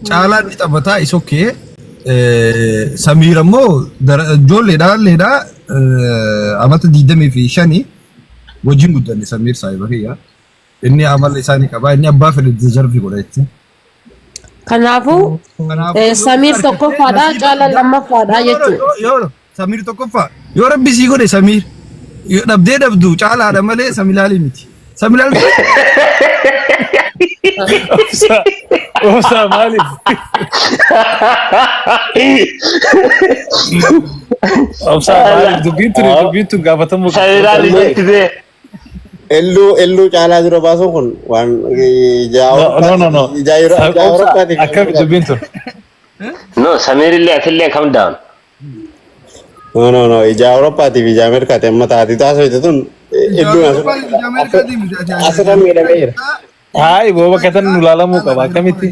Caalaan ni taphataa is okay. Samiir ammoo ijoolleedha illeedha amata 25 wajjin guddanne Samiir saahiba kiyya. Inni amala isaa ni qaba. Inni abbaa fedhe deserve godha jechuudha. Kanaafuu Kanaafuu yoo Samiir argatte tokkoffaadha, nasiiba Caalaan qabda. lammaffaadha No, no, no, jechuudha. yoo yoo Samiir tokkoffaa yoo rabbi sii godhe Samiir yoo dhabdee dhabdu caalaadha malee Samilaalii miti. Samilaal Obsa, obsa maaliif? Obsa maaliif dubbiin tuni dubbiin tun gaafatamuu qabdi. Samilaal jetti bee. Elluu elluu caalaa dura baasuun kun waan ijaa No, no, no, no. ijaa Obsa Awurooppaatiif akkami dubbiin tun? No, Samiir illee atillee calm down. No no no ijaa Awurooppaatiif ijaa Ameerikaati amma taati taasifte tun ijaa idduun Awurooppaa ijaa Ameerikaatii miti. Ati asirra miidhamee jira. Hayi boo bakka tan nu laalamuu qaba akkamitti?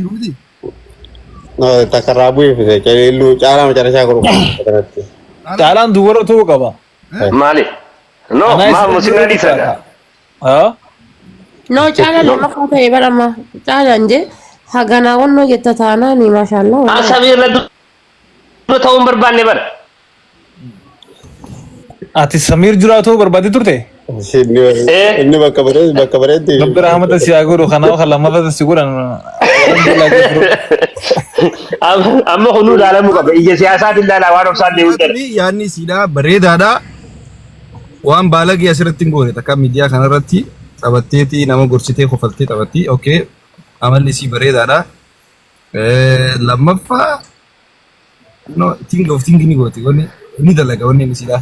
No takka irraa bu'ee fise elluu caalaa macarashaa godhu kanatti. Caalaan duwwarra ta'uu qaba. Maali? No, Anaa maa isa musinnaa dhiisadha. Haa? No caalaan No. lammaffaa ta'e bara amma caalaan jee haganaa wannoo jetta taanaani maashaallaa Haa wallahi. Samiir na dura ta'uu hin barbaanne bara. Ati Samiir duraa ta'uu barbaadde turte? Inni Eh. inni bakka bareetti bakka bareetti. Rabbi rahmata si haa godhu kanaaf kan lammaffaa si godhan. Amma kunuu ilaalamuu qaba. Ija siyaasaatiin ilaalaa waan obsaan deemuu jira. Yaadni isiidha bareedaadha. Waan baalagee asirratti hin goone takka miidiyaa kanarratti taphatteeti nama gorsitee kofaltee taphatti. Okay. Amalli isii bareedaadha. Lammaffaa no think of think ni gooti wanni ni dalaga wanni inni isiidha.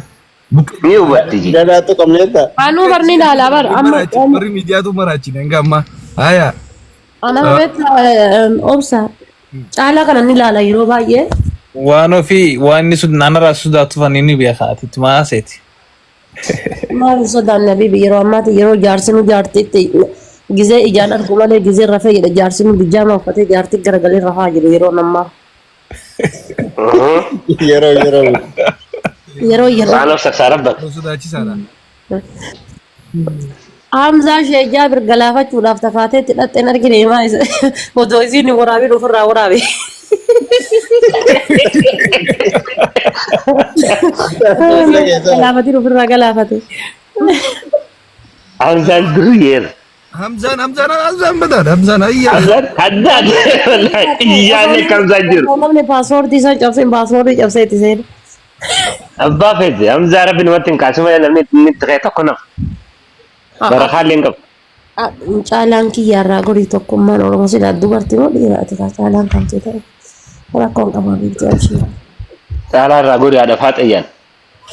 Buqqee Ni hubatti ji. Gadaatu qabneetta. Anuu barni ilaalaa bara amma maraachi warri miidiyaatu maraachine hanga ammaa. Haya. Ana beektaa obsa caalaa kana ni ilaala yeroo baay'ee. Waan ofii waan inni sun naannarraa sodaatuuf ani ni beeka ati itti maaseeti. Maal hin sodaanne habiibi yeroo ammaati yeroo jaarsi nu jaartiitti gizee ijaan argu malee gizee rafee jedha jaarsi nu bijaama uffatee jaartii garagalee rafaa jiru yeroo ammaa. Yeroo yeroo. Yeroo yeroo. Waan of sassaarabbat. Sodaachisaadha. Hamzaa ishee Jaabir galaafachuudhaaf tafaateetti dhaqxeen argine maa isa otoo isiin hin waraabin ofirraa waraabe. Galaafatiin ofirraa galaafate. Hamzaan duryeera. Hamzaan Hamzaan Hamzaan badaadha Hamzaan ayyaa. Hamzaan haddaan wallahi iyyaan akka Hamzaan jiru. Namni paaspoortii isaa cabsee paaspoortii cabsee itti seene. Abbaa feete Hamzaa rabbi namatti hin kaasu malee namni inni itti ka'e tokko nafa. Barakaallee hin qabu. Caalaan kiyyaarraa gorii tokkummaan Oromoo silaa dubartii moo dhiiraati kaa caalaan kan ta'e rakkoon qabaa beekti abshii. Caalaa irraa gori haadha faaxayyaan.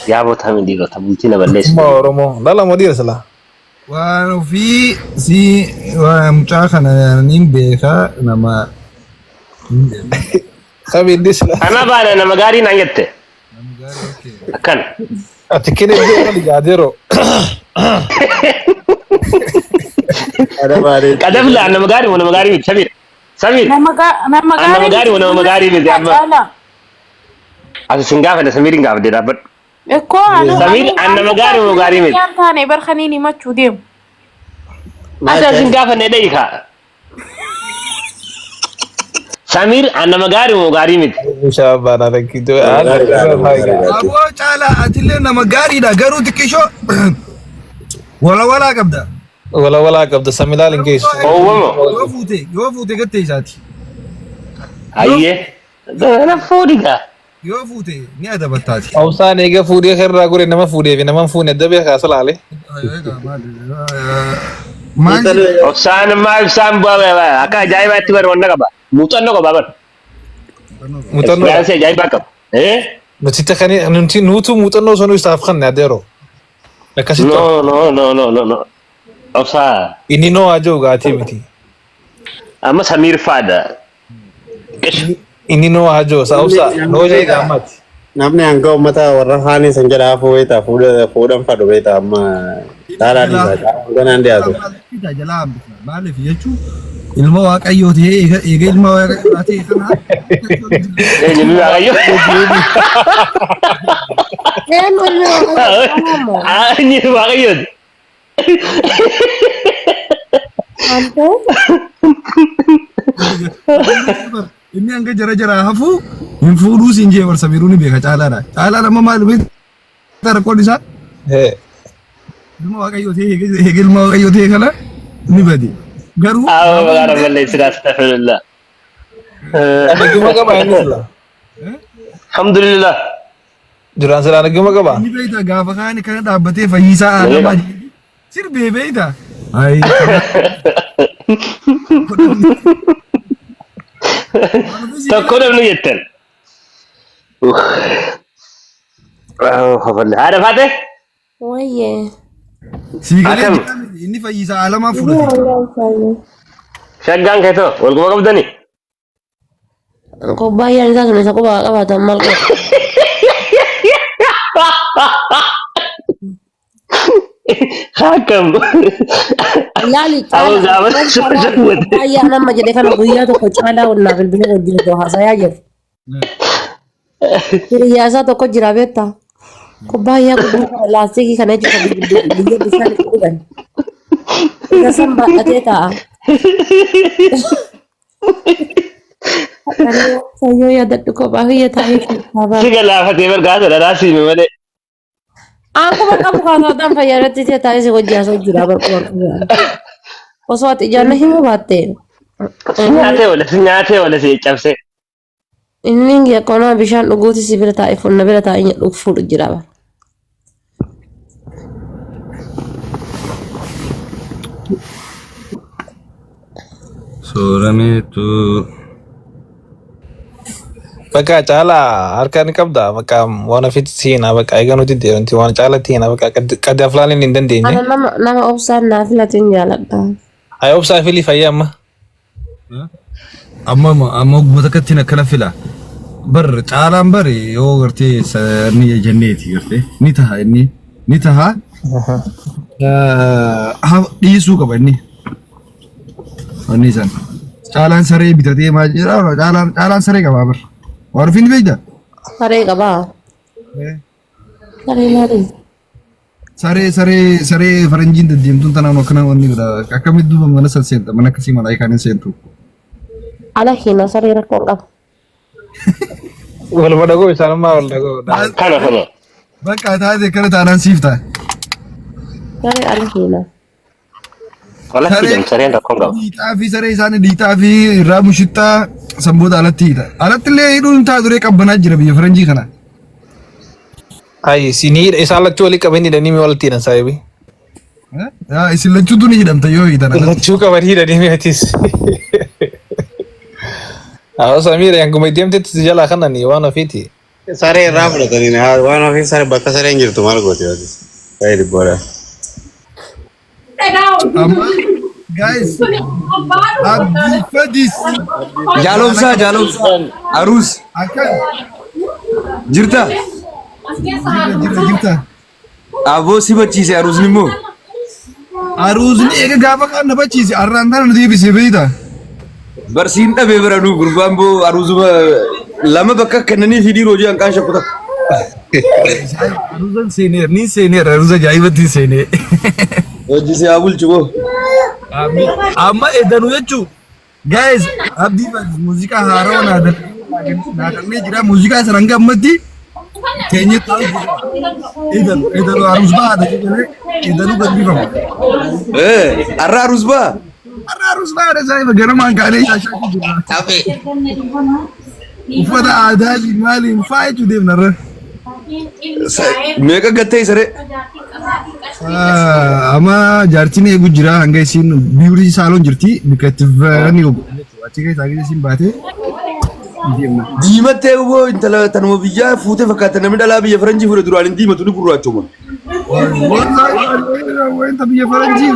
Yaa boota hami dhiirota bultii na balleessu. Tokkummaa Oromoo. Dhala moo dhiira silaa? Waan ofii si waan mucaa kana niin beeka nama hin beeka. Qabiilli silaa. Ana baana nama gaarii naan jette. Nama gaarii okay. Akkana. Ati kine iddoo wali gaadeeroo. Ada bareedu. Qadafla nama gaarii moo nama gaarii miti Samir. Samir. Nama nama An nama gaarii gaarii moo nama gaarii miti amma. Caalaa. Ati sin gaafadha Samir hin gaafadhe dhaabbadhu. Ikkoo anu Samir an nama gaarii moo gaarii miti. Yaan taane barkaniin himachuu deemu. Ati asin gaafanne dhayi kaa. Samir an nama gaarii moo gaarii miti. Bishaan baanaa rakkituu. Aboo caalaa atillee nama gaariidha garuu xiqqishoo wala walaa qabda. Wala walaa qabda samilaal hin geessu. Owwamo. Yoo fuute gattee isaati. Hayyee. Na fuudhi gaa. Yoo fuute ni adabattaati. Obsaan eega fuudhee irraa gore nama fuudhee fi nama hin fuune adda beekaa salaale. Maal jedhe? Obsaan ammaa ibsaan bu'aa akka ajaa'ibaatti bar wanna qaba. Muuxannoo qaba bar. Muuxannoo. Experience ajaa'ibaa qaba. Eh? Nuti takanii nuti nuutu muuxannoo sanuu isaaf kanne adeeroo. Akkasitti No, no, no, no, no, no. Obsaa. Inni noo haa jiru gaatii miti. Amma Samiir faadha. Qish. Inni noo haa jiru isaa obsaa noo jee gaammaati. Namni hanga uummata warra haanii san jedha hafuu beektaa fuudha fuudhan fadhu beektaa amma caalaa dhiisaa caalaa ganaan dhiyaatu. Jalaa hambifna. Maaliif jechuun ilma waaqayyoo ta'ee eega ilma waaqayyoo ta'e kana Eenyu waaqayyo? Eenyu ilmi waaqayyoo moo? Eenyu waaqayyooti? Maal ta'e? Inni hanga jara jaraa hafuu hin fuudhuu siin jee bar Samiiruu ni beeka caalaadha. Caalaan amma maal beektaa rakkoon isaa? Ilma Waaqayyoo ta'e eega ilma Waaqayyoo ta'e kana ni bade. Garuu Awwa maqaa balleessinaa astaghfirullah. Naguma qaba inni sila. Alhamdulillah. Duraan silaa naguma qaba. Inni beektaa gaafa kaani kana dhaabbatee fayyisaa aadamaa jedhee sirbee beektaa. Ayi. Tokko dhabnu jettan. Haadha faate? Wayyee. Sii galee Akkam? jira miti, inni fayyisaa aalamaa fudhate. Shaggaan keetoo wal quba qabdani? Kubbaayaan isaa sun isa qubaa qabaatan maal qaba? Akkam? Laali Awwa caalaa gaafa shawwate. kubbaayyaa nama jedhe kana guyyaa tokko caalaa wannaa bilbila wajjin otoo haasayaa jiru. Hiriyyaa isaa tokko jira beektaa? Kubbaayyaa guddaa kana laastikii kana jechuudha biyya bishaan itti dhugan. Isa san baadhatee taa'a. Sayyoo yaadadhu kophaa kiyya taa'ee keessaa Si galaafatee bargaasa dhadhaa siime malee. Akkuma qabu kaasaataan fayyadatti taa'ee si wajjin haasa'u jira barquma qabu. Osoo ati ijaan na himuu baatte. Si nyaatee oola si nyaatee oola si cabsee. Inni yakkoonaa bishaan dhuguuti si bira taa'ee fuudhu na bira taa'ee dhugu fuudhu jira bara. Soorameetu. Bakka caalaa harka ni qabda bakka waan ofiitti seenaa bakka egaa nuti deemti waan caalatti hina bakka qaddi aflaaniin hin dandeenye. Ana nama nama obsaan naa filatu hin jaaladha. Ayi obsaa filii fayyaa amma. Amma amma ogguma takkatti akkana fila. Bar caalaan bar yoo gartee ni jenneeti gartee ni taha inni ni taha dhiisuu qaba inni. Wanni san. Caalaan saree bitatee maal jedhaa caalaan caalaan saree qabaa bar. Waan ofiin beektaa? Saree qabaa. Saree maali? Saree saree saree faranjiin deddeemtuun tanaan akkana wanni godha. Akkamitti duuba mana san seenta mana akkasii malaayikaan hin seentu. Ala hina saree rakkoo hin qabu. Waluma dhagoo isaanummaa wal dhagoo. Kana kana. Bakka taate akkana taanaan siif ta'a. Saree ala hina. Alatti Saree jedhamu sareen rakkoo hin qabu. dhiixaa fi saree isaanii dhiixaa fi irraa mushixxaa sanboota alatti hiita. Alatti illee hidhuun hin taatu turee qabbanaa jira biyya faranjii kana. Ayi sinii isaan lachuu walii qabanii hidhanii mi walitti hidhan saayibi. Yaa isin lachuutu ni hidhamta yoo hiitan alatti. Lachuu qabanii hidhanii mi atis. Haa Samiira hanguma deemtetti si jalaa kanani waan ofiiti. Saree irraa fudhatanii waan ofii saree bakka sareen jirtu maal gooti yooti. Saree dhibboodha. Amma guys Abdii Fadis Jaalomsaa jaalomsaa aruus akkan jirta jirta jirta jirta. aboo si bachiise aruusni immoo Aruusni eega gaafa kaan na bachiise arraan tana nu deebise beekta. barsiin dhabee bira nu gurbaan boo aruusuma lama bakka kennanii fi dhiiroo hojii hanqaan shakku takka. Aruusan seeneer ni seeneer aruusa ajaa'ibatti seenee. Hojii si haa bulchu boo. Amma edanu jechuun guys Abdii Fadis muuziqaa haarawaa naa dalagee jira muuziqaa sana hanga ammatti teenyee taa'u jira. Edanu edanu aruus bahaadha jedhamee edanu gadhiifama. Eh arra aruus baa. Har'a aruus bahaadha saayiba ganamaan kaanee shaashaa jira. Uffata aadaatiin maaliin faayachuu deemna irra. Meeqa gattee saree? Amma jaartiin eegu jira hanga isiin biyuurii saaloon jirti bakka itti ni gogu. Achi keessaa keessa isiin baatee deemna. Diimattee boo intala tanuma biyyaa fuutee fakkaata namni dhalaa biyya faranjii fuudhe duraan hin diimatu ni gurraachoma. Wanta biyya faranjii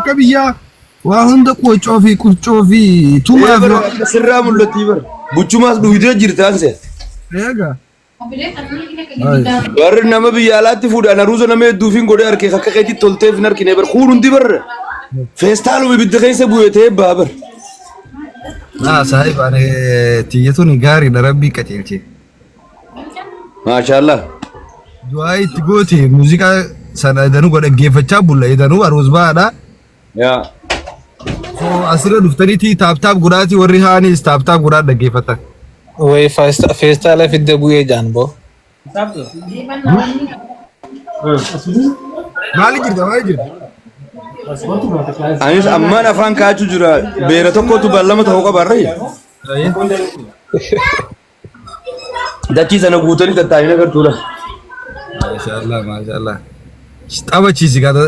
akka biyyaa waa hunda qocoo fi qurcoo fi tumaa fi Bara sirraa mul'attii bara. Buchumaas dhugdee jirti anse. eega. Warri nama biyya alaatti fuudhan aruuza nama hedduuf hin godhee harkee akka keetti tolteef hin harkine bar kuun hundi barra. Feestaaluma ibidda keessa bu'ee ta'ee ba'a bar. Naa saahiba ani tiyyatuun gaariidha rabbii qajeelche. Maashaallah. Du'aa itti goote muuziqaa sana edanuu dhaggeeffachaa bulla edanuu aruus ba'aadha. Yaa. So asirra dhuftaniiti tap tap godhaatii warri haanis tap tap godhaa dhaggeeffatan. Way feestaala fidde bu'ee jaan boo. Maali jirta maali jirta? Anis ammaan afaan kaachuu jira. Beera tokkotu beellama ta'uu qaba arra. Dachii sana guutanii tattaa'anii agartuudha. Maashaallah maashaallah. Taphachiisi gaata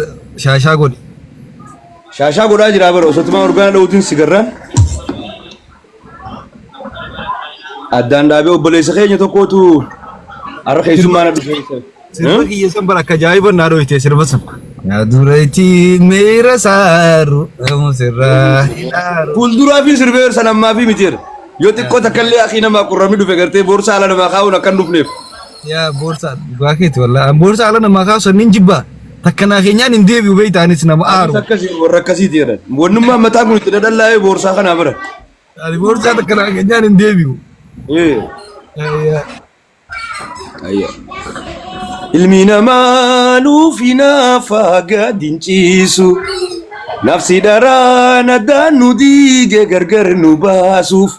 shaashaa godhi. Shaashaa godhaa jira bara osoo orgaana dha'uutiin sigarraan. Addaan dhaabee obboleessa keenya tokkotu har'a keessummaa na dhufe. Sirba kiyya san bara akka ajaa'iba naa dhoyte sirba san. Yaa dureetti meera saaru sirraa hidhaaru. Fuulduraa fi sirbeer san ammaa fi mitiir. Yoo xiqqoo takka illee akii namaa qurramni dhufe gartee boorsaa ala namaa kaa'uun akka hin dhufneef. Yaa boorsaa dhugaa keeti wallaahi. Boorsaa ala namaa kaasu sanniin jibbaa. Takka naa keenyaan hin deebi'u beeytaanis nama aaru. Akkasii warra akkasiiti jedhan. Wannummaan mataan kun itti dhadhallaa'ee boorsaa kanaa bira. Ani boorsaa takka naa keenyaan hin deebi'u. Ee. Ayya. Ilmi namaa nuuf hinaafa gad hin ciisu. Nafsi dharaan addaan nu diige gargar nu baasuuf.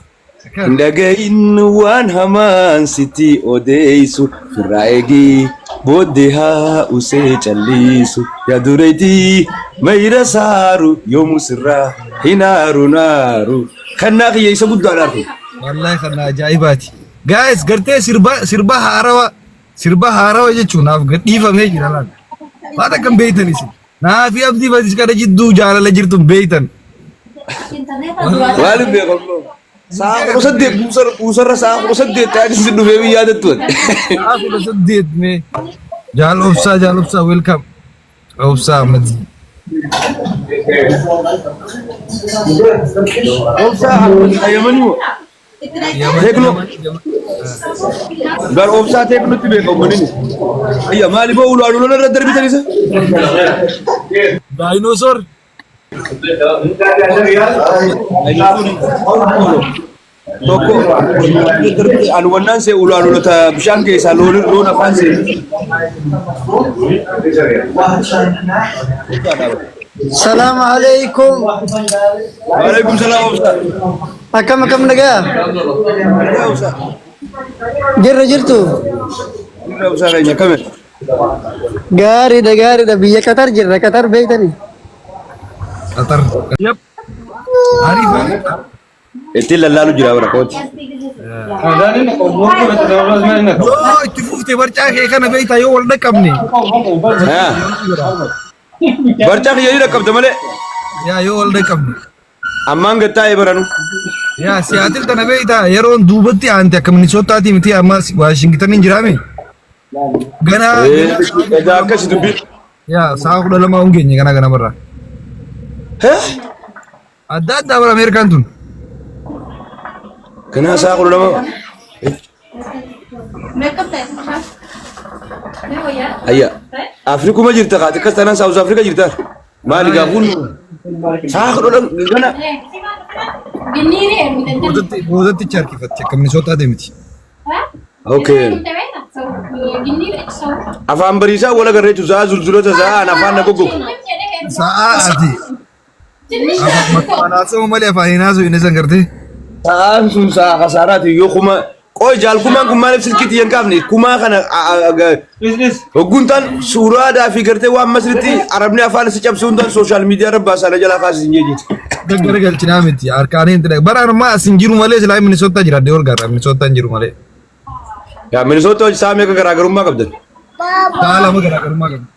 Hin dhagahin waan hamaan sitti odeessu. Firraa eegi booddee haa usee callisu. Yaa dureetii mayra saaru yoomuu sirraa hin aaru naaru. Kannaa kiyya isa guddaadha argu. Wallaahi kan ajaa'ibaati. Guys gartee sirba sirba haarawa sirba haarawa jechuun naaf gadhiifamee jira laata. Waan akkam beektan isin. Naa fi abdii badis kana jidduu jaalala jirtu hin beektan. Maaliif beekamu? Sa'a 18 buusarra sa'a 18 ta'anii si dhufee biyyaa dattu. Sa'a 18 mee. Jaal obsaa jaal obsaa welcome. Obsaa Ahmad. Obsaa Yamanii moo? Teeknoo. Gar obsaa teeknootti beeka uummanni. Ayya maali boo ulaa lola irra darbitan isa? Daayinosoor. Tokko ani wannaan see ulaa lolota bishaan keessaa loon loon afaan see. Salaam alaikum. Waalaikum salaam obsaa. Akkam akkam nagaa? Nagaa obsaa. Jirra jirtu? Jirra obsaa keenya akkami? Gaariidha gaariidha biyya Qatar jirra Qatar beektanii? Qatar. Yep. Ariif ariif. Ittiin lallaalu jira bara kooti. Yoo itti fufte barcaa kee kana beektaa yoo wal dhaqqabne. Barcaa kiyya ni dhaqqabda malee. Yaa yoo wal dhaqqabne. Ammaan gad taa'ee baranu. Yaa Siyaatil tana beektaa yeroon duubatti aante akka Minisootaati miti amma Waashingtaniin jiraame. Ganaa Egaa akkasi dubbiin. yaa sa'a 12 hin geenye ganaa ganamarraa. Adda addaa bara Ameerikaan tun. Ganaa sa'a 12. Ayya. Afrikuma jirta kaati akkas taanaan Saawuz Afrika jirta. Maali gaafuun sa'a 12 gana. Boodatti boodatti harkifatti akka Minisootaa deemti. Okay. Afaan bariisaa wal agarree jechuun sa'a zulzulota sa'a an afaan na goggogu. Sa'a ati afaan haasa'u malee afaan hin haasa'u inni san gartee. Sa'aan sun sa'a kasaaraati yoo kuma qoy jaal kumaan kun maaliif silkii xiyya hin kaafne kumaa kana hogguun taan suuraadhaa fi gartee waan masritti arabni afaan si cabsuu hin taan sooshaal miidiyaa irra baasaa na jalaa kaasisi hin jeejiiti. Gaggara galchinaa miti harkaan hin xidha. Bara ammaa as hin jiru malee silaa Minisootaa jira addee ol gaara Minisootaa hin jiru malee. Yaa Minisoota hojii sa'a meeqa garaagarummaa qabdan? Sa'a 2 garaagarummaa qabdi.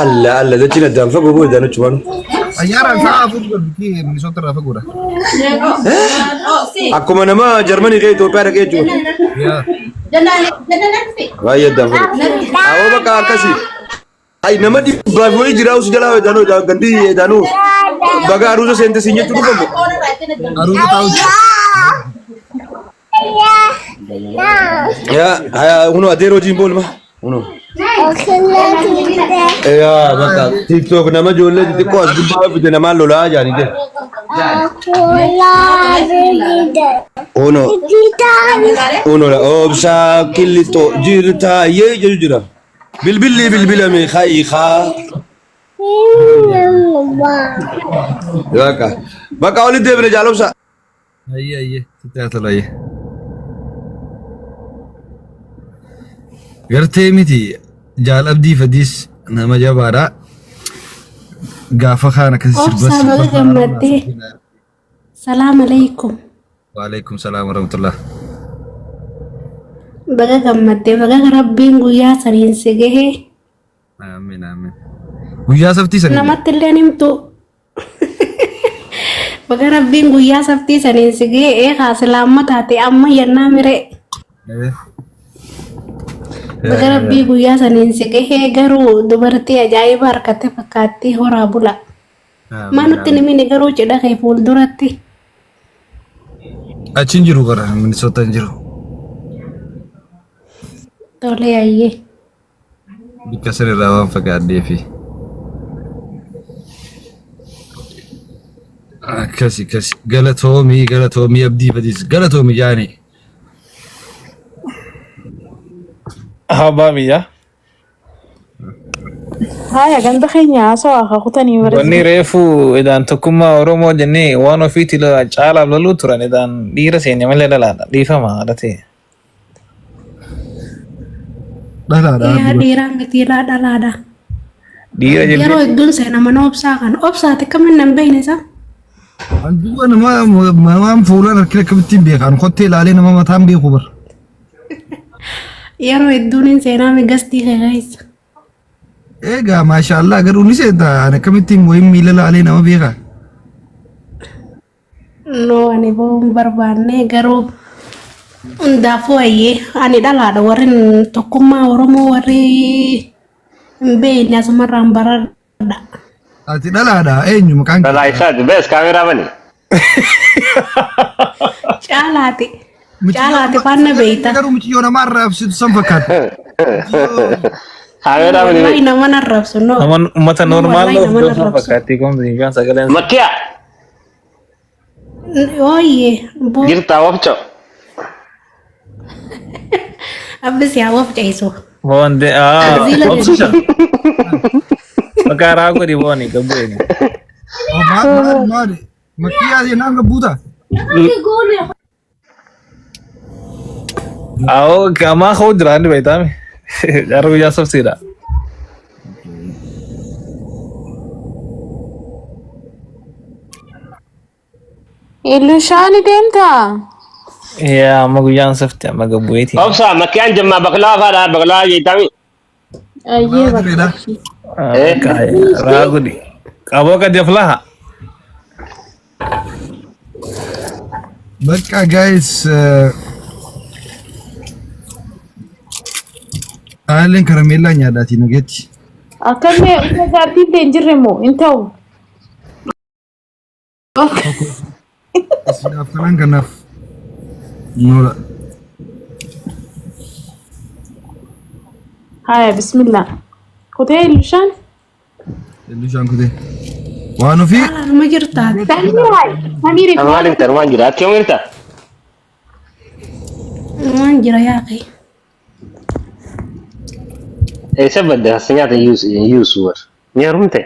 Alla alla dachiin addaan fagoo boo iddaan achumaanu. Xayyaaraan sa'a 4 galti Minisoota irraa fagoodha. Akkuma nama Jarmanii kee Itoophiyaa dhaqee jechuudha. Yaa. Baay'ee addaan fagoo. Awoo bakka akkasii. Ay nama dhibbaaf wayii jiraa usi jalaa edaanuu gandii edaanuu baga aruuza seente siin jechuu dhufamu. Aruuza taa'u. Yaa haya huno adeeroo jiin boolma huno. Yaa bakka TikTok nama ijoollee xixiqqoo as gubbaa fide namaan lolaa jaanii jira. Huno huno obsaa qillixoo jirtaa yee jedhu jira. Bilbilli bilbilame kaa'i kaa. Bakka. Bakka walitti deebine jaalomsa. Ayyee ayyee sitti haa tolu ayyee. Gartee miti jaal abdii fadiis nama jabaadha. Gaafa kaan akkasi sirba Obsaa sirba baga gammaddee. Salaam alaikum. Waalaikum salaam warahmatullah. Baga gammaddee baga rabbiin guyyaa saniin si gahee. Amiin amiin. Guyyaa sabtii sanii. Namatti illee himtu. Baga rabbiin guyyaa sabtii saniin si gahee eegaa silaamma taate amma yennaa miree. Baga rabbii guyyaa saniin si gahee garuu dubartii ajaa'iba harkatte fakkaatti horaa bula. Maa nutti hin himini garuu cidha kee fuulduratti. Achi hin jiru bara Minnesota hin jiru. Tolee ayyee. Bikka sanirraa waan fagaadheefi. Akkasi akkasi galatoomii galatoomii abdii fadiis galatoomii jaani. Abbaa biyyaa. Haya ganda keenya haasawaa haa kutanii Wanni bareedu. reefu edaan tokkummaa Oromoo jennee waan ofiitti caalaaf loluu turan edaan dhiira seenne malee dhalaadha. Dhiifama haadha ta'e. Dhalaadha. Yaa dhiiraa mitiilaa dhalaadha. Dhiira Yeroo jennee hedduun seena mana obsaa kana. Obsaati akkamiin nan beekne isaa? An duuba nama namaan fuulaan harkina akkamittiin beeka? An kottee ilaalee nama mataan beeku bar. Yeroo hedduun hin seenaa migastii kee keessa. Egaa maashaallah garuu ni seenta an akkamittiin wayin miila ilaalee nama beeka? No ani ba'uu hin barbaanne garuu hundaafuu ayyee ani dhalaadha warri tokkummaa Oromoo warri hin beekne asumarraan baradha. Ati dhalaadha eenyu maqaan kee? Dhalaa isaati bees kaameeraa bani. Caalaati. Caalaati faana beekta. Garuu mucayyoo nama arraabsitu san fakkaata. Kaameeraa bani Wallahi nama narrabsu no. Nama uummata normaal Wallahi of nama doofa narrabsu. fakkaatti komti kan sagaleen. Makkiyaa Ooyye boo jirtaa wafco. abbis yaa waf ceesu. Boon de ah Ziila obsisa. Maqaa raakuu di booni gabbu'e. Maal maal maal makkiyaa jennaan gabbuuta? Awoo gamaa koo jira inni beektaame. Jaarra guyyaa sabsiidha. Ilushaani deemtaa? Yaa amma guyyaan safti amma gabbu'eeti. Obsa makkiyaan jemmaa baklaa faadha baklaa jeetami. Ayyee bakka. Raakuu di. Qaboo gadi of laha. Bakka guys haalleen karameellaa nyaadhaatii nageetti. Akkamee uffata jaartiin ta'e hin jirre moo hin ta'u? Siidhaaf kanaan kanaaf noola. Haya bismillah. Kutee Ilushaan? Ilushaan kutee. Waan ofii Caalaa jirtaa. Samiraa Samirii Maal hin ta'u waan jira ati yoom hirta? Waan jira yaaqee. Eessa badde hasa nyaata yuusu war. Ni harumte.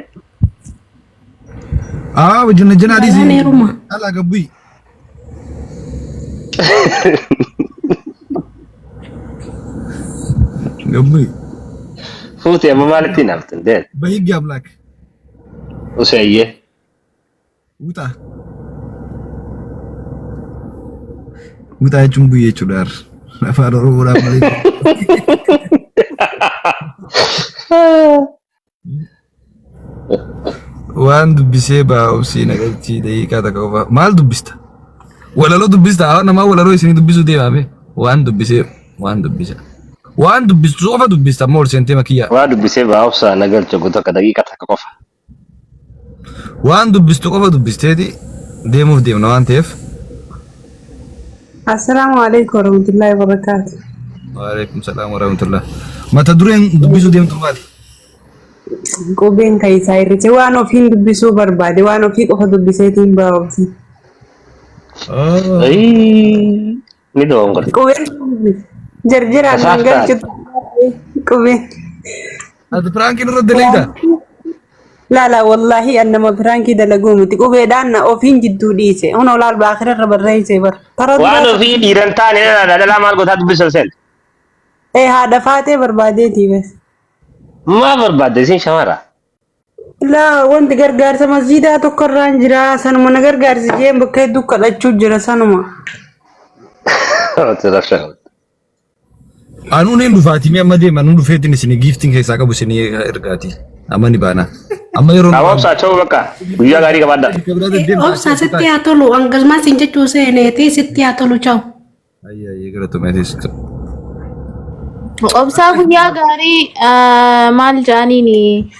Aa wajjin jina Balaan dhiisi. heeruma. Alaa gabbuyi. Gabbuyi. Fuute amma maalitti hin haftan deen. Bahiggi ablaak. Useeyyee. Wuxaa. Wuxaa jechuun bu'ii jechuudha. Afaan Oromoodhaan malee. Waan dubbisee baa obsii naqachii daqiiqaa takka qofa. Maal dubbista? Walaloo dubbista? Haa namaa walaloo isinii dubbisuu deemaame. Waan dubbisee waan dubbisa. Waan dubbistu qofa dubbista amma ol seentee makiyyaa. Waa dubbisee baa obsa na galcha goota akka daqiiqa takka qofa. Waan dubbistu qofa dubbisteeti deemuuf deemna waan ta'eef. Assalaamu alaikum warahmatullahi wabarakatuh. Waalaikum salaam warahmatullah. Mata dureen dubbisuu deemtu maali? Qubeen kan isaa irriche waan ofiin dubbisuu barbaade waan ofii qofa dubbiseetiin baa'uuti. Ni doongorte. Qubeen jarjaraan Tasaaf nan galchitu qubeen. Ati piraankiin irra daleeyda? Laala wallaahi an nama piraankii dalaguu miti qubeedhaan na ofiin jidduu dhiise. Huna olaal baakira irra barreessee bar. Taroo Waan duraa ofii dhiiran taane dhalaa maal gootaa dubbisa ol seente. ee haadha faatee barbaadeetii bes. Maa barbaadde isin shamara? Laa wanti gargaarsa masjiidaa tokko irraan jira sanuma na gargaarsi jeen bakka hedduu kadhachuu jira sanuma. Anuun hin dhufaatii mee amma deema anuun dhufeetiin isin giiftiin keessaa qabu isin ergaati. Amma ni baana. Amma yeroo nu Obsaa choo bakka guyyaa gaarii qabaadha. Obsaa sitti haa tolu hangasmaa siin jechuu seeneeti sitti haa tolu chaw. Ayya ayya galatomeetis. Obsaa guyyaa gaarii maal jaaniini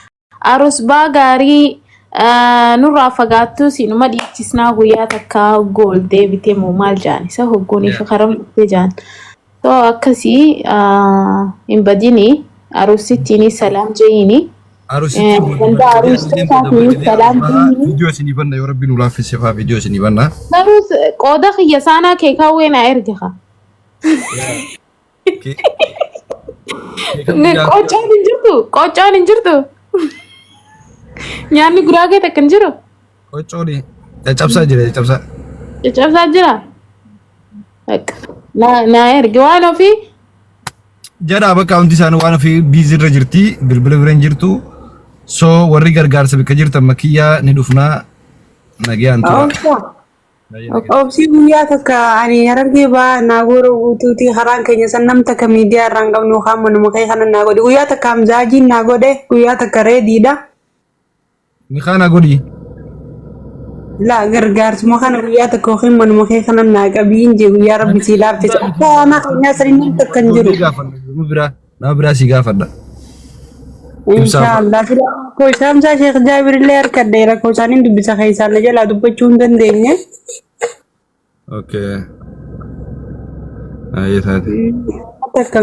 arusbaa gaarii nurraa fagaattuu siinuma dhiichisnaa guyyaa takka hoggoo ol deebitee moo maal jaan isa hoggooniif karam dhuftee jaan. So akkasii hin badini arusittiini salaam jeeyini. Arusittiin Ganda arusittiin salaam jeeyini. Viidiyoo isinii banna yoo rabbiin nu laaffise fa'aa viidiyoo isinii banna. Garuu qooda kiyya saanaa kee kaawwee naa erge haa. Qoccaan hin jirtu. Qoccaan hin jirtu. Nyaanni guraagee takka hin jiru. Qoccooni caccabsaa jira caccabsaa. Caccabsaa jira. Bakka naa erge waan ofii. Jedhaa bakka hundi isaanii waan ofii biizii irra jirti bilbila bira hin jirtu. So warri gargaarsa bakka jirtan makiyyaa ni dhufnaa nagayaan tura. Obsa. Obsii guyyaa takka ani harargee ba'aa naa gooroo guutuuti karaan keenya san nam takka miidiyaa irraa hin qabnu kaan manuma kee kana naa godhe guyyaa takka hamzaajiin naa godhe guyyaa takka reediidha. Nikaa naa godhi. Laa gargaarsuma kana guyyaa takka yookiin manuma kee kana naa qabiin jee guyyaa rabbi sii laaffise akka aanaa keenyaa sanii nam takka hin jiru. Nama biraa nama biraa sii gaafadha. Inshaallah sila rakkoo isaa Hamzaa Sheekh Jaabir illee harkadhe rakkoo isaaniin dubbisa keessaan na jalaa dubbachuu hin dandeenye. Okay. Ayyee taate. Takka